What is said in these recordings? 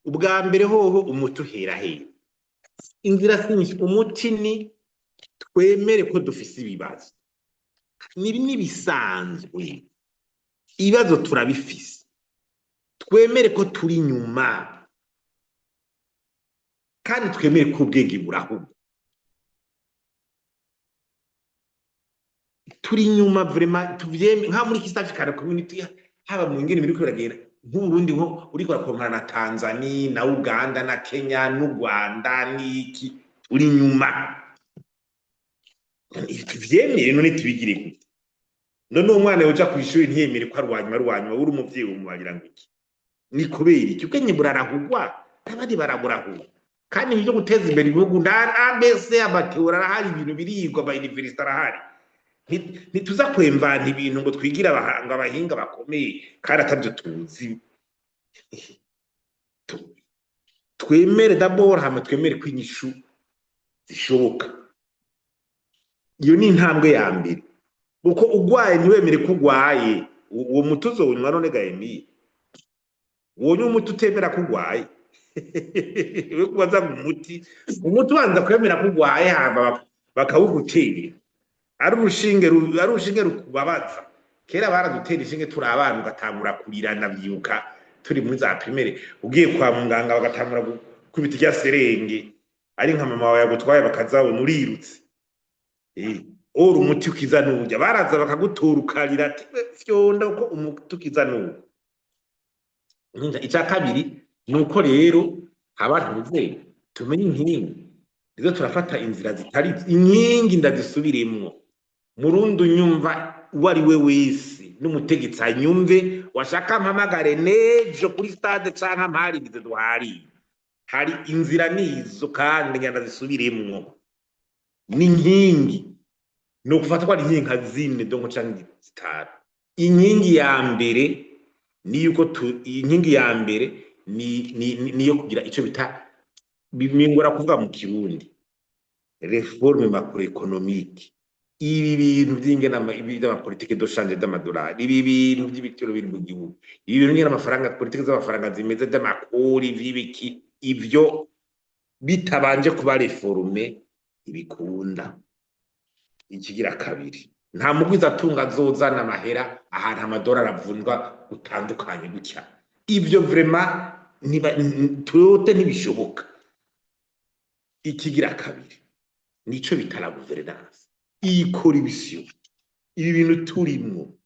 Ubwa mbere hoho umuti uhera hehe? Inzira si nyinshi. Umuti ni twemere ko dufise ibibazo, nibi nibisanzwe, ibibazo turabifise, twemere ko turi inyuma, kandi twemere ko ubwenge burahubwo. Turi inyuma vraiment, tuvyeme nka muri East African Community, haba mu ngene biriko biragenda nk'Uburundi, nko uriko urakompara na Tanzania na Uganda na Kenya n'u Rwanda n'iki, turi inyuma. Tuvyemere. None tubigire gute? None uwo mwana yoja kw'ishuri ntiyemere ko ari uwanyuma, ari uwanyuma, uri umuvyeyi umubarira ngo iki? Ni kubera iki? Ubwenge burarahugwa, n'abandi baraburahugwa. Kandi ibyo guteza imbere ibihugu nta mbese ama théories arahari, ibintu birigwa, ama universités arahari. Ntituza kwemvana ibintu ngo twigire abahanga, abahinga bakomeye, kandi atabyo tuzi. Twemere d'abord, hama twemere ko inyishu zishoboka. Iyo ni intambwe ya mbere, kuko ugwaye ntiwemere ko ugwaye, uwo muti uzowunywa? None gahemiye wonywa umuti utemera ko ugwaye? We kubaza ngo umuti ubanza kwemera ko ugwaye, hama bakawugutera. Ari urushinge rukubabaza. Kera baradutera inshinge turi abana, ugatangura kurira. Ndavyibuka turi muri za primaire, ugiye kwa muganga bagatangura gukubita irya seringue, ari nka mama wawe yagutwaye, bakazabona urirutse. Ora umuti ukiza nurya, baraza bakagutora ukarira ati: "We, fyonda uko umuti ukiza nurya." Icya kabiri ni uko rero abantu tuze tumenye inkingi nizo turafata inzira zitari inkingi. Ndazisubiremwo. Murundi unyumva uwo ari we wese n'umutegetsi anyumve, washaka mpamagare nejo kuri stade canke amparirize duharire. Hari inzira nizo, kandi ngenda zisubiremwo, ni inkingi, ni ukufata ko ari inkingi nka zine donc canke zitanu. Inkingi ya mbere ni yuko inkingi ya mbere ni iyo kugira ico bita, bingora kuvuga mu Kirundi, réforme macroéconomique. Ibi bintu vy'ingene ibi vy'ama politiques de change d'amadolari, ibi bintu vy'ibiciro biri mu gihugu, ibi bintu nyene amafaranga, politiques z'amafaranga zimeze, vy'amakori, vy'ibiki, ivyo bitabanje kuba réformé ntibikunda. Ikigira kabiri, nta mugwizatunga azozana amahera ahantu amadolari avunjwa gutandukanye gutya. Ivyo vraiment tuyote ntibishoboka. Ikigira kabiri nico bita la gouvernance. Iyi corruption, ibi bintu turimwo,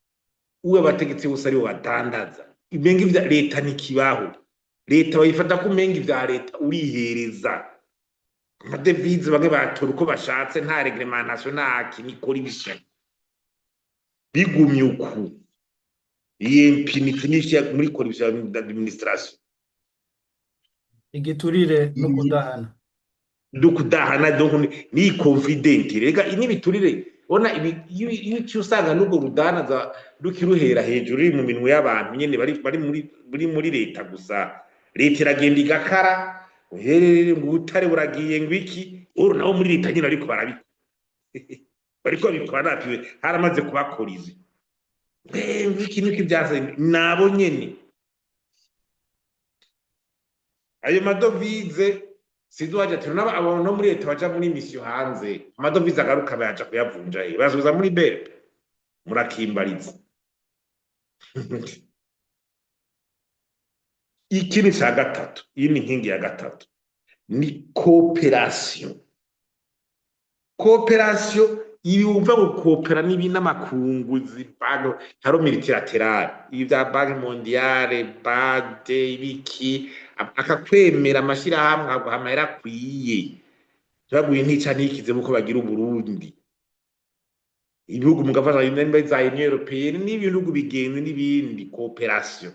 uwo abategetsi bose aribo badandaza, imenga ivya leta ntikibaho, leta bayifata ko umenga ivya leta urihereza ama devises, bamwe batora uko bashatse, nta réglementation, ntaki, ni corruption. Bigumye uku, iyi impunité nyinshi muri corruption d'administration. Igiturire no kudahana. No kudahana, donc ni confident rega n'ibiturire. Bona ibi, iyo uciye usanga n'ubwo rudanaza rukiruhera hejuru, ruri mu minwe y'abantu nyene bari muri leta gusa. Leta iragenda igakara uherere ngo ubutare buragiye, ngo iki, uru nabo muri leta nyene ariko barabikora, bariko babikora napiwe, haramaze kubakora izi ngo iki niki byase nabo nyene. Ayo ma devises sinzi waje ati nabo abantu no muri leta baja muri mission hanze, ama devises agaruka bayaja kuyavunja he? Bayasubiza muri BRB, murakimbariza. Ikindi ca gatatu, iyi ni inkingi ya gatatu, ni coopération. Coopération, ibi wumva gukopera n'ibi n'amakungu zibano haro multilatéral, ibi vya Banque mondiale, BAD, ibiki, akakwemera amashirahamwe aguha amahera akwiye, ntibaguhe ntica ntikize nkuko bagira Uburundi. Ibihugu mugafasha nimba za Union Européenne n'ibihugu bigenzi n'ibindi, coopération,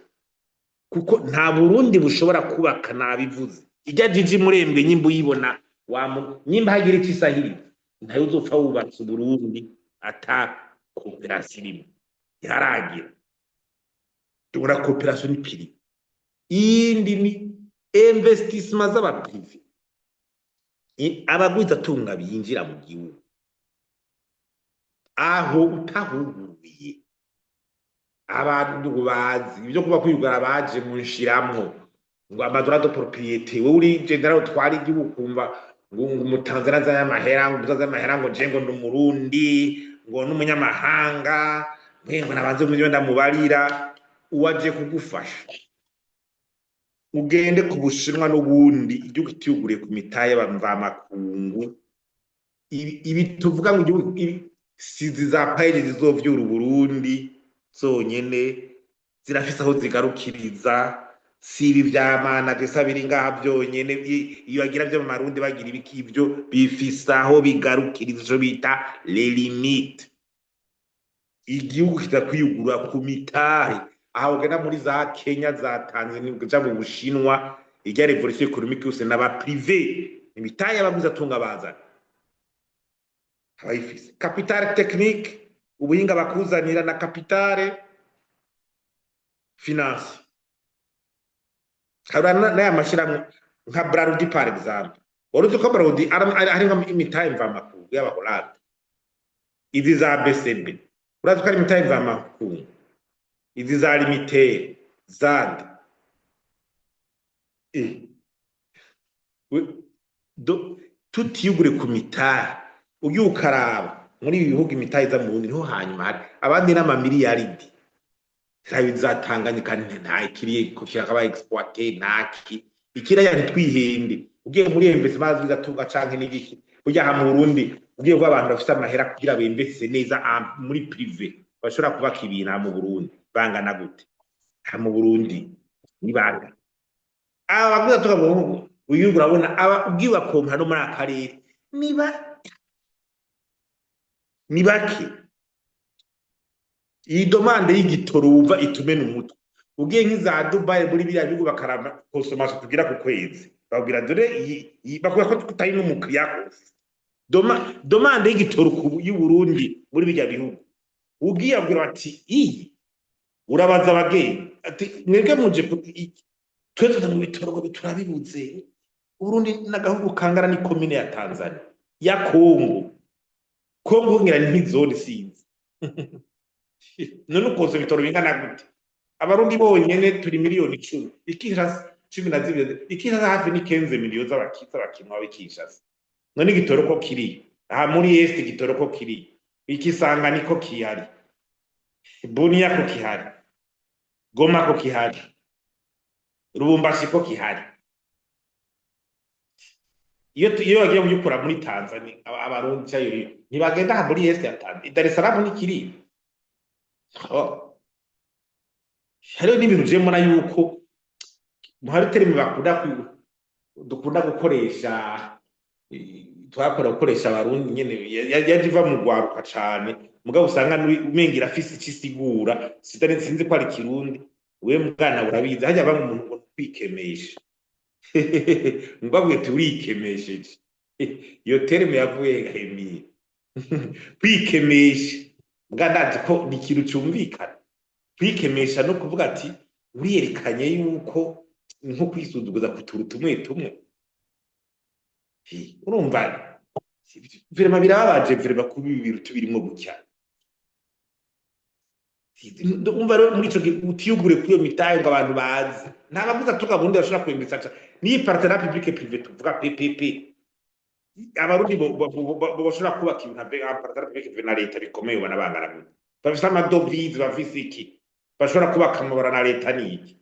kuko nta Burundi bushobora kubaka. Nabivuze, ijya jiji murembwe nyimba uyibona wamu nyimba hagira ico isahiriza, ntayo uzopfa wubatse Uburundi ata coopération irimo, yaragira. Tubona coopération ni pilier. Iyindi ni investissement z'aba privés, abagwizatunga binjira mu gihugu aho utahuguruye abantu bazi ibyo kuba kwiyugara baje mu nshiramwo. Ngo ama droits de propriété, wowe uri général utwara igihugu, ukumva ngo umutanzania azanye amahera, ngo azanye amahera, ngo je ngo ndi Umurundi, ngo n'umunyamahanga, ngo nabanze mu ndamubarira uwaje kugufasha. Ugende ku Bushinwa n'ubundi, igihugu kitiyuguriye ku mitahe mvamakungu. Ibi tuvuga ngo igihugu sizi za PAEEJ zizovyura Uburundi zonyene, zirafise aho zigarukiriza. Si ibi vya mana gesa biri ngaha vyonyene. Iyo bagira vyo mu Marundi bagira ibiki, ivyo bifise aho bigarukiriza, ico bita les limites. Igihugu kitakwiyugurura ku mitahe, aho ugenda muri za Kenya, za Tanzania, uja mu Bushinwa, irya révolution économique yose n'aba privé, imitahe y'abaguzi atunga bazana abayifise capital technique, ubuhinga bakuzanira, na capital finance. Hari n'aya mashirahamwe nka Brarudi, par exemple. Wari uzi ko Brarudi harimwo imitahe mvamakungu y'Abaholande? Izi za BCB, urazi ko ari imitahe mvamakungu? Izi za Limitere zande. Tutiyugure ku mitahe, ugiye ukaraba muri ibi bihugu, imitahe iza mu Burundi niho hanyuma hari abandi n'amamiliyaridi. Zaba za Tanganyika, nta ikiriye ko kirakaba exploité, ntaki ikiraya. Ntitwihende, ugiye muri investissement bigatunga canke n'ibiki. Burya aha mu Burundi, ugiye kuba abantu bafise amahera kugira bemvese neza muri privé, bashobora kubaka ibintu aha mu Burundi bangana gute? Aha mu Burundi ni bangana aba baguza tuka mu bihugu uyu, urabona aba ugiye ugakompara no muri aka karere, ni bake. Iyi demande y'igitoro wumva itumena umutwe, ugiye nk'iza Dubai, muri biriya bihugu, bakaraba consommation tugira ku kwezi, babwira dore bakubwira ko tutari n'umukiriya kose. Demande y'igitoro y'u Burundi muri biriya bihugu, ugiye abwira bati iyi, urabaza abagenzi ati: "Mwebwe muje twe tuza mu bitoro ngo turabibuze." Uburundi n'agahugu kangana n'ikomine ya Tanzania, ya Kongo. Kongo ngira ni nk'izone, sinzi. None ukoze ibitoro bingana gute? Abarundi bonyene turi miliyoni 10, ikinshasa 12, ikinshasa hafi ni 15 miliyoni z'abakinwa b'Ikinshasa. None igitoro ko kiri aha muri Est, igitoro ko kiri ikisanga niko kihari, Bunia ko kihari, Goma ko kihari, Lubumbashi ko kihari, iyo bagiye kugikura muri Tanzania, Abarundi cyayo ntibagenda aha muri Est ya Tanzania, Dar es Salaam ntikiri. Oh. Hariho n'ibintu je mbona yuko muhari terme bakunda dukunda gukoresha, twakora gukoresha Abarundi nyene, yaje iva mu rwaruka cane, mugabo usanga umenga irafise ico isigura. Sitari sinzi ko ari Kirundi. We mwana urabizi, hajya bamwe umuntu ngo kwikemesha, ngo abwiye ati urikemesheje. Iyo terme yavuye gahemiye kwikemesha, mbwa ndazi ko ni ikintu cumvikana. Kwikemesha no kuvuga ati uriyerekanye yuko nko kwisuzuguza ku tuntu tumwe tumwe. Urumva vraiment birababaje, vraiment, kuba ibi bintu tubirimwo gutya. Umva rero, muri ico gihe utiyugure kuri iyo mitahe ngo abantu bazi, nta bavuza tuka Burundi bashobora kwemeza niyi partenariat public privé tuvuga PPP. Abarundi bashobora kubaka ibintu avec un partenariat public privé na leta bikomeye, ubona bangana gute? Bafise ama devises, bafise iki, bashobora kubaka amabara na leta ni iki?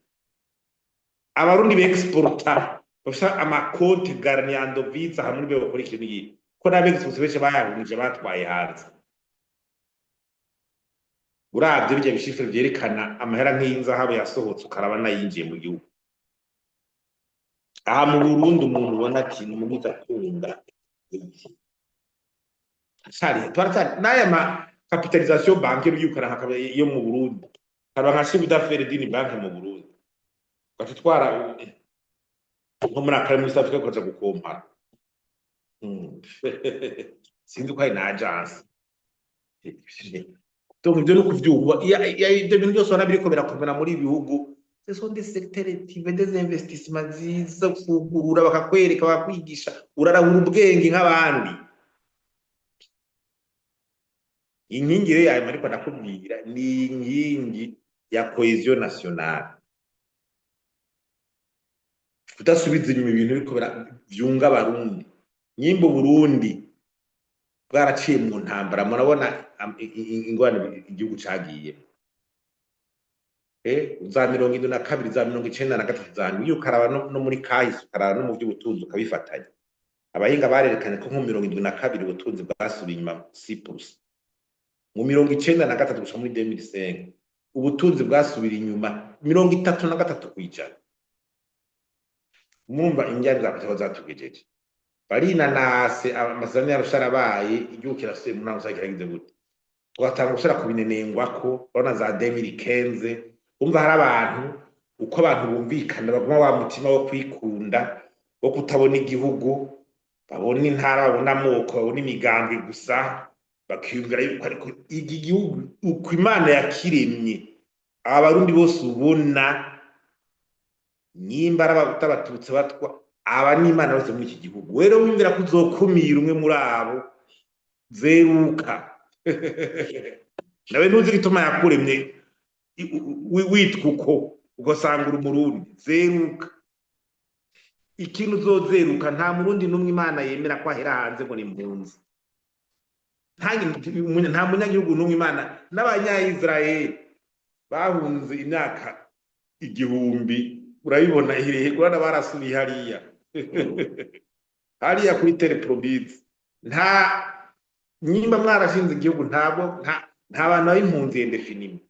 Abarundi bexporta bafise ama comptes garnis en devises aha muri be bakora ikintu iki, ko n'abexporta benshi bayahumije batwaye hanze. Uravye birya bi chiffres vyerekana amahera nk'iyinzahabu yasohotse, ukaraba n'ayinjiye mu gihugu aha mu Burundi, umuntu ubona ati ni umugwizatunga turacyari n'aya ma capitalisation bancaire y'ukara nka yo mu Burundi, kaba nka chiffre d'affaires d'une banque mu Burundi, ugaca utwara nko muri akari muri South Africa, ukaja gukompara. Sinzi ko hari na agence. Donc ivyo ni ukuvyumva. Ivyo bintu byose ubona biriko birakomera muri ibi bihugu, ce sont des secteurs privés, des investissements ziza kugurura, bakakwereka, bakakwigisha, urarahura ubwenge nk'abandi. Inkingi rero yayo ariko ndakubwira ni inkingi ya cohésion nationale. Kudasubiza inyuma ibintu biriko vyunga Abarundi. Nyimba Uburundi bwaraciye mu ntambara, murabona ingorane igihugu cagiyemwo. Za 72, za 93, za iyo ukaraba no muri kahise, ukaraba no mu vy'ubutunzi, ukabifatanya. Abahinga barerekanye ko nko 72 ubutunzi bwasubiye inyuma 6%. Mu 93 gushika muri 2005 ubutunzi bwasubira inyuma 33%. Murumva injyane za politiki zatugejeje. Barinanase, amasezerano y'Arusha arabaye, igihugu kirasubiye mu ntango, kiragize gute? Tugatanga gusubira kubinenengwako. Urabona za 2015, umva hari abantu, uko abantu bumvikana, baguma wa mutima wo kwikunda, wo kutabona igihugu, babona intara, babona amoko, babona imigambwe gusa, bakiyumvira yuko ariko iki gihugu uko Imana yakiremye, Abarundi bose ubona, nyimba ari Abahutu, Abatutsi, Abatwa, aba n'Imana bose muri iki gihugu. Rero wiyumvira ko uzokumira umwe muri abo, zeruka nawe ntuzi igituma yakuremye witwa uko, ugasanga uri Umurundi. Zeruka. Ikintu uzozeruka, nta Murundi n'umwe Imana yemera ko ahera hanze ngo ni impunzi. Nta munyagihugu n'umwe Imana. N'Abanyayisiraheli bahunze imyaka 1000, urabibona iherehe, urabona barasubiye hariya hariya kuri terre promise. Nta nyimba mwarashinze igihugu, ntabwo nta bantu baba impunzi indéfiniment.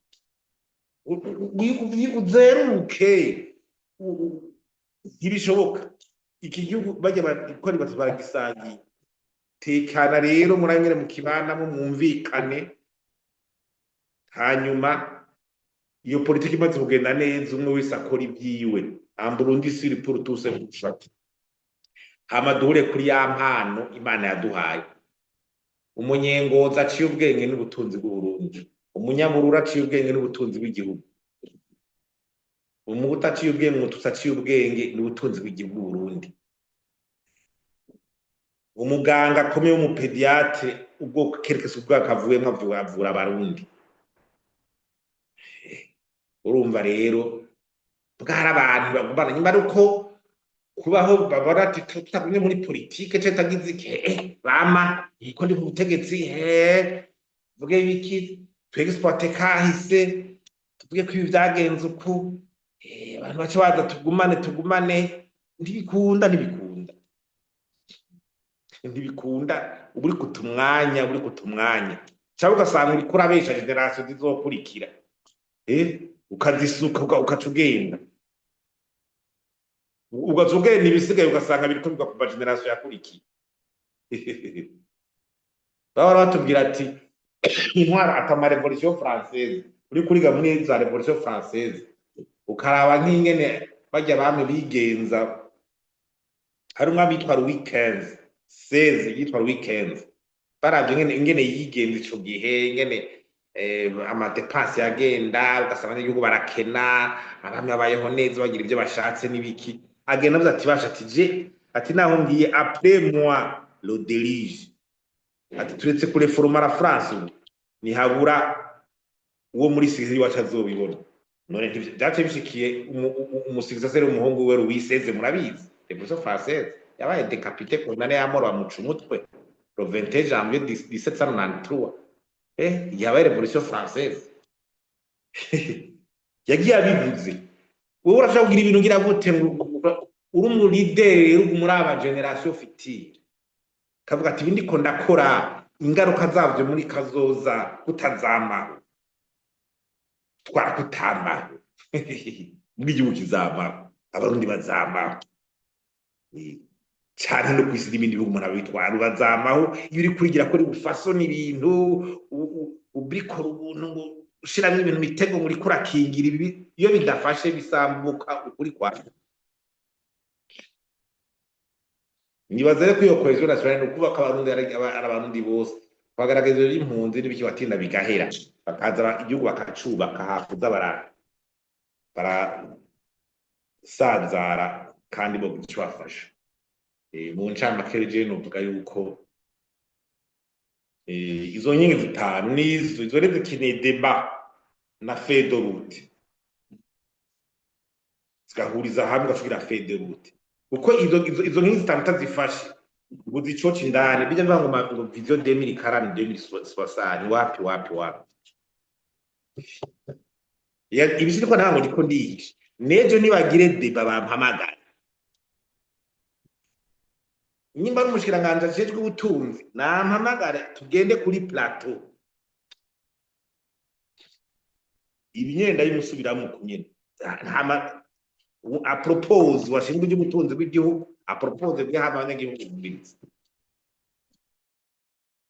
Uzeruke, ntibishoboka. Iki gihugu bajya bakora bati baragisangiye. Tekana rero, muranyere mu kibanamo, mwumvikane. Hanyuma iyo politiki imaze kugenda neza, umwe wese akora ibyiwe, un Burundi sûr pour tous et pour chacun. Hama duhure kuri ya mpano Imana yaduhaye. Umunyengozi aciye ubwenge n'ubutunzi bw'Uburundi, Umunyaburura aciye ubwenge n'ubutunzi bw'igihugu, Umuhutu aciye ubwenge, Umututsi aciye ubwenge n'ubutunzi bw'igihugu Burundi, umuganga akomeye w'umu pédiatre, ubwoko kerekeza ubwako avuyemwo, avura Abarundi. Urumva rero bwari abantu bagumana nyuma, ari uko kubaho babona ati tutagumye muri politike canke tutagize iki, bama ko ndi ku butegetsi, tuvuge ibiki, twexploite kahise, tuvuge ko ibi vyagenze uku, abantu bace baza tugumane tugumane. Ntibikunda, ntibikunda, ntibikunda. Uba uri kuta umwanya, uba uri kuta umwanya, cyangwa ugasanga uriko urabesha génération zizokurikira, ukazisuka, ukaca ugenda, ugaca ugenda, ibisigaye ugasanga biriko bigwa kuva génération yakurikiye. Bahora batubwira ati intwaro atama Révolution française, uri kuriga muri za Révolution française, ukaraba nk'ingene barya bamwe bigenza. Hari umwami yitwa Louis XV, 16, yitwa Louis XV. Baravye ingene yigenza ico gihe, ingene ama dépenses yagenda, ugasanga abanyagihugu barakena, abami babayeho neza, bagira ivyo bashatse n'ibiki. Agenda avuze ati basha, ati je, ati naho ngiye, après moi le déluge, ati turetse kureforoma la France, ubu ntihabura uwo muri successeur iwacu azobibona. None vyaciye bishikiye umu successeur w'umuhungu we Louis XVI. Murabizi Révolution française, yabaye décapité, condamné à mort, bamuca umutwe le 21 janvier 1793. Yabaye Révolution française, yagiye abivuze. Wowe urashobora kugira ibintu ngira gute ngo uri umu leader rero muri aba génération future, kavuga ati ibi ndiko ndakora, ingaruka zavyo muri kazoza kutazamaho, twakutamaho, bw'igihugu kizamaho, Abarundi bazamaho. Canke no kwisi n'ibindi bihugu umuntu abitwara bazamaho. Iyo uri kurigira ko uri bufasoni ibintu, ubikora ubuntu ngo ushiramwo ibintu mitego ngo uriko urakingira ibi, iyo bidafashe bisambuka ukuri kwa. Nibaza rero ko iyo cohésion nationale ni ukubaka Abarundi, ari Abarundi bose, bagaragaza impunzi n'ibiki, batinda bigahera, bakaza igihugu bakacubaka, hakuza barasanzara kandi bo ico bafasha. Mu ncamake je novuga yuko izo nkingi zitanu nizo izo rero zikeneye débat na feuille de route, zigahuriza hamwe, ugaca ugira feuille de route. Kuko izo nkingi zitanu utazifashe ngo zicoce indani, bijya bivuga ngo vision 2040, 2060, wapi, wapi, wapi. Ibi siniko ntabwo ndiko ndihisha. Nejo nibagire débat, bampamagara. Nimba ari umushikiranganji ajejwe ubutunzi, nampamagare tugende kuri plateau. Ibi nyene ndabimusubiramwo uku nyene. Ntama à propos washinzwe iby'ubutunzi bw'igihugu, à propos bw'aho abanyagihugu bumviriza.